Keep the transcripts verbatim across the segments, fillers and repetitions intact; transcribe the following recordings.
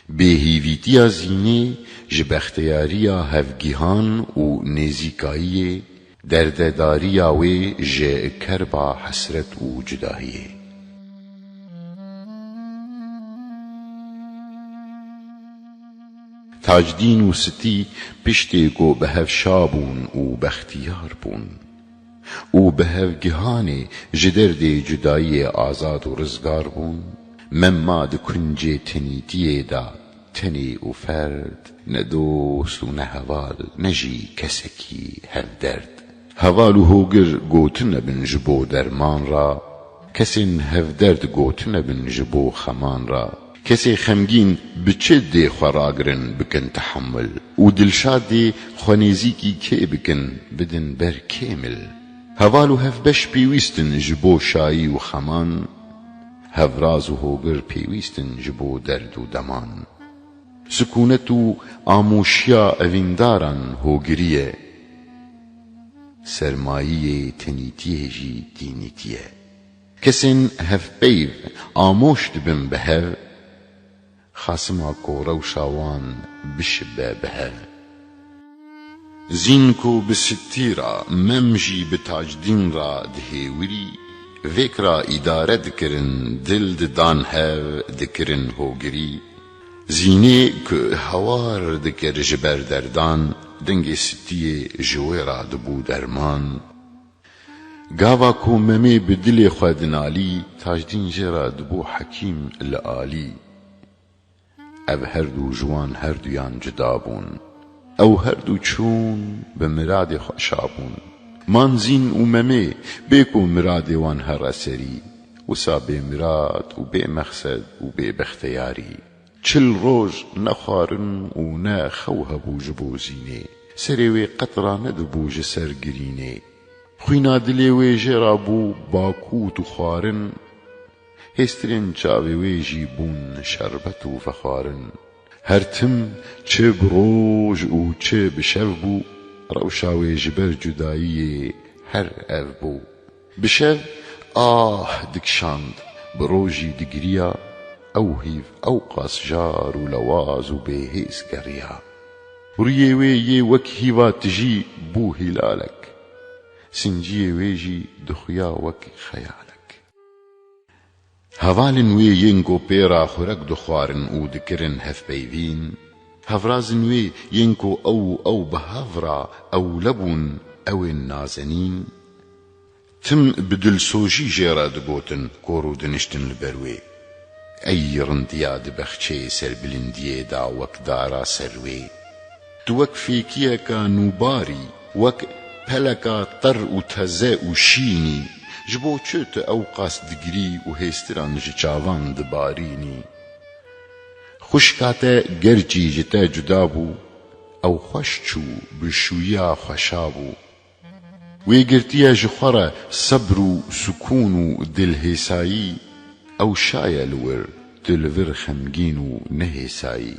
Bêhîvîtiya Zînê ji bexteyariya hevgihan û nêzîkayiyê, derdedariya wê ji kerba hesret û cudahiyê. Tacdîn û Sitî piştê ku bi hev şa bûn û bextiyar bûn û bi hevgihanê ji derdê cudayiyê azad û rizgar bûn, Memma di kuncê tenîtiyê de tenê û ferd, ne dost û ne heval, ne jî kesekî hevderd. Heval û hogir gotine bin ji bo derman re, kesên hevderd gotine bin ji bo xeman re. Kesê xemgîn bi çi dê xwe ragirin bikin tehemil û dilşadê xwe nêzîkî kê bikin bidin ber kêmil. Heval û hevbeş pêwîst in ji bo şayî û xeman, hevraz û hogir pêwîst in ji bo derd û deman. Sikûnet û amoşiya evîndaran hogirî ye, sermayiyê tenîtiyê jî tînîtî ye. Kesên hevpeyv amoş dibin bi hev, xasima ku rewşa wan bişibe bi hev. Zîn ku bi Sitî re, Mem jî bi Tacdîn re dihêwirî, vêk re îdare dikirin, dil didan hev, dikirin hogirî. Zînê ku hewar dikir ji ber derdan, dengê Sitiyê ji wê re dibû derman. Gava ku Memê bi dilê xwe dinalî, Tacdîn jê re dibû hekîm li alî. Ev her du ji wan her duyan cuda bûn. Ew her du çûn bi miradê xwe şa bûn. Man Zîn û Memê, bê ku miradê wan here serî, wisa bê mirad û bê mexsed û bê bexteyarî. Çil roj ne xwarin û ne xew hebû ji bo Zînê. Serê wê qet ranedibû ji ser girînê. Xwîna dilê wê jê re bû bakût û xwarin. Hêstirên çavê wê jî bûn şerbet û vexwarin. Her tim çi bi roj û çi bi şev bû, rewşa wê ji ber cudayiyê her ev bû. Bi şev ah dikişand, bi rojî digiriya, ew hîv ew qas jar û lewaz û bêhêz geriya. Rûyê wê yê wek hîva tijî bû hîlalek. Sinciyê wê jî dixuya wek xeyalek. Hevalên wê yên ku pê re xurek dixwarin û dikirin hevpeyvîn, hevrazên wê yên ku ew û ew bi hev re ewle bûn, ew ên nazenîn, tim bi dilsojî jê re digotin kor û diniştin li ber wê. Ey rindiya di bexçeyê serbilindiyê de wek dara ser wê. Tu wek fêkiyeka nûbar î, wek peleka ter û teze û şîn î, ji bo çi tu ew qas digirî û hêstiran ji çavan dibarînî? Xwişka te gerçî ji te cuda bû, ew xweş çû, bi şûyiya xwe şa bû. Wê girtiye ji xwe re sebr û sukûn û dilhêsayî, ew şaye li wir, tu li vir xemgîn û nehêsayî.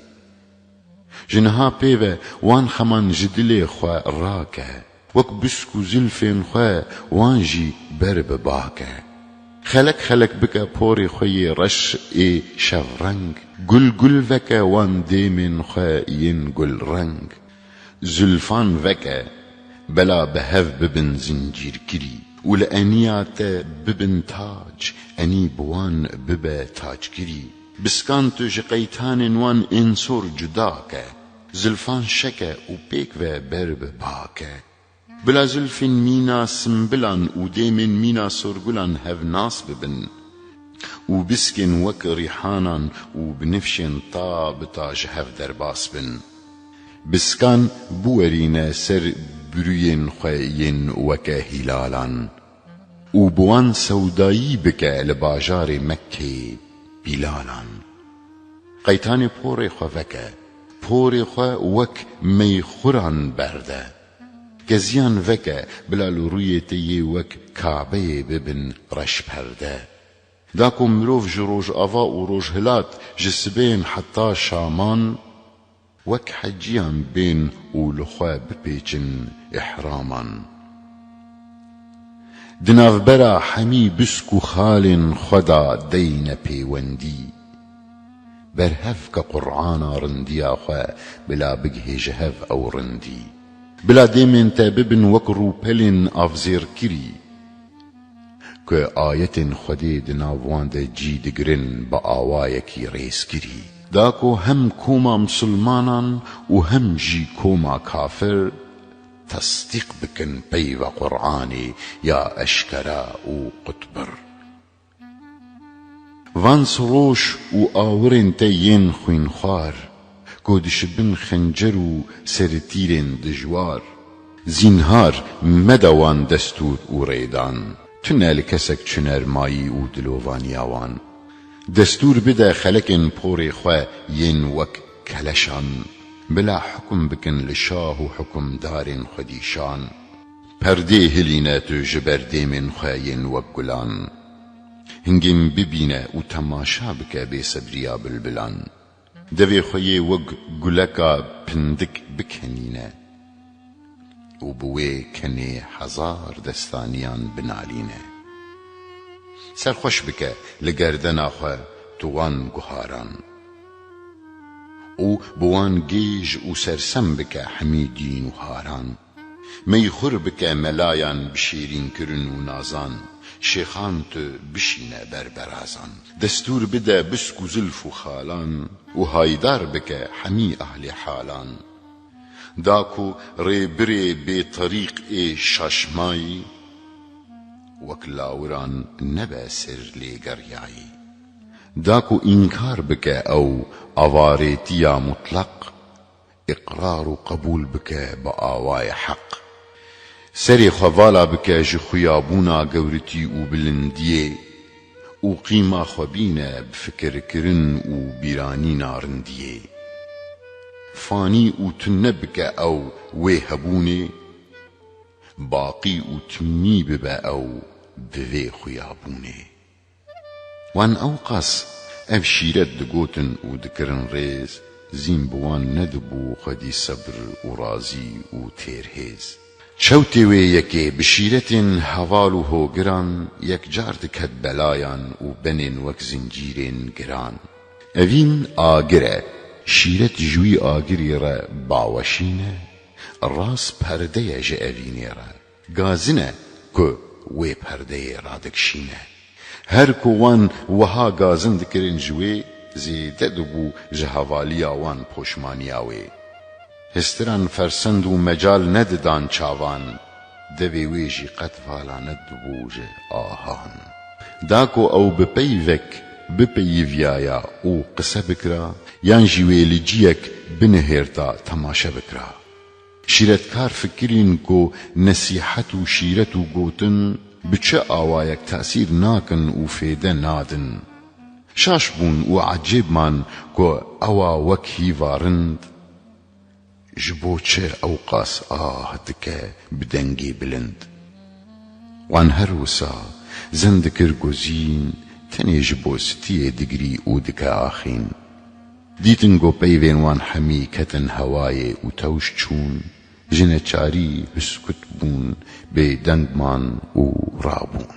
Ji niha pê ve wan xeman ji dilê xwe rake, wek bisk û zilfên xwe wan jî ber bi ba ke. Xelek xelek bike porê xwe yê reş ê şevreng, gul gul veke wan dêmên xwe yên gulreng. Zulfan veke, bela bi hev bibin zincîrkirî û li eniya te bibin tac, enî bi wan bibe tacgirî. Biskan tu ji qeytanên wan ên sor cuda ke, zilfan şeke û pêk ve ber bi ba ke. Bila zilfên mîna simbilan û dêmên mîna sorgulan hevnas bibin û biskên wek rîhanan û binifşên ta bi ta ji hev derbas bin. Biskan biwerîne ser birûyên xwe yên weke hîlalan û bi wan sewdayî bike li bajarê Mekkeyê Bîlalan. Qeytanê porê xwe veke, porê xwe wek meyxuran berde. Keziyan veke, bila li rûyê te yê wek Kabeyê bibin reşperde. Da ku mirov ji rojava û rojhilat, ji sibên heta şaman, wek heciyan bên û li xwe bipêçin îhraman. Di navbera hemî bisk û xalên xwe de deyne pêwendî. Berhev ke Qur'ana rindiya xwe, bila bigihêje hev ew rindî. Bila dêmên te bibin wek rûpelên avzêrkirî, ku ayetên Xwedê di nav wan de cî digirin bi awayekî rêzkirî. Da ku hem koma misilmanan û hem jî koma kafir tesdîq bikin peyva Qur'anê ya eşkera û qutbir. Van siroş û awirên te yên xwînxwar, ku dişibin xencer û seritîrên dijwar. Zînhar mede wan destûr û rêdan, tune li kesek çi nermayî û dilovaniya wan. Destûr bide xelekên porê xwe yên wek keleşan, bila hukum bikin li şah û hukumdarên xwedîşan. Perdê hilîne tu ji ber dêmên xwe yên wek gulan. Hingên bibîne û temaşa bike bêsebriya bilbilan. Devê xwe yê wek guleka pindik bikenîne û bi wê kenê hezar destaniyan binalîne. Serxweş bike li gerdena xwe tu wan guharan û bi wan gêj û sersem bike hemî dîn û haran. Meyxur bike melayan bi şêrînkirin û nazan, şêxan tu bişîne ber berazan. Destûr bide bisk û zilf û xalan û haydar bike hemî ahlê halan. Da ku rêbirê bêterîq ê şaşmayî, wek lawiran nebe ser lêgeriyayî. Da ku înkar bike ew avarêtiya mutlaq, îqrar û qebûl bike bi awayê heq. Serê xwe vala bike ji xuyabûna gewritî û bilindiyê û qîma xwe bîne bi fikirkirin û bîranîna rindiyê. Fanî û tune bike ew wê hebûnê, baqî û timî bibe ew bi vê xuyabûnê. Wan ewqas ev şîret digotin û dikirin rêz, zîn bi wan nedibû xwedî sebr û razî û têrhêz. Çewtê wê yekê bi şîretên heval û hogiran yekcar diket belayan û benên wek zincîrên giran. Evîn agir e, şîret ji wî agirî re baweşîn e, rast perde ye ji evînê re. Gazin e ku wê perdeyê radikişîne. Her ku wan wiha gazin dikirin ji wê, zêde dibû ji hevaliya wan poşmaniya wê. Histiran fersend û mecal nedidan çavan, devê wê jî qet vala nedibû ji ahan. Da ku ew bi peyvek bipeyiviyaya û qise bikira, yan jî wê li ciyek binihêrta temaşe bikira. Şîretkar fikirîn ku nesîhet û şîret û gotin bi çi awayek tesîr nakin û fêde nadin. Şaş bûn û ecêb man ku ewa wek hîva rind, ji bo çi ewqas ah dike bi dengê bilind? Wan her wisa zen dikir gozîn, tenê ji bo stiyê digirî û dike axîn. Dîtin ku peyvên wan hemî ketin hewayê û tewş çûn, ji neçarî huskut bûn, bêdeng man û rabûn.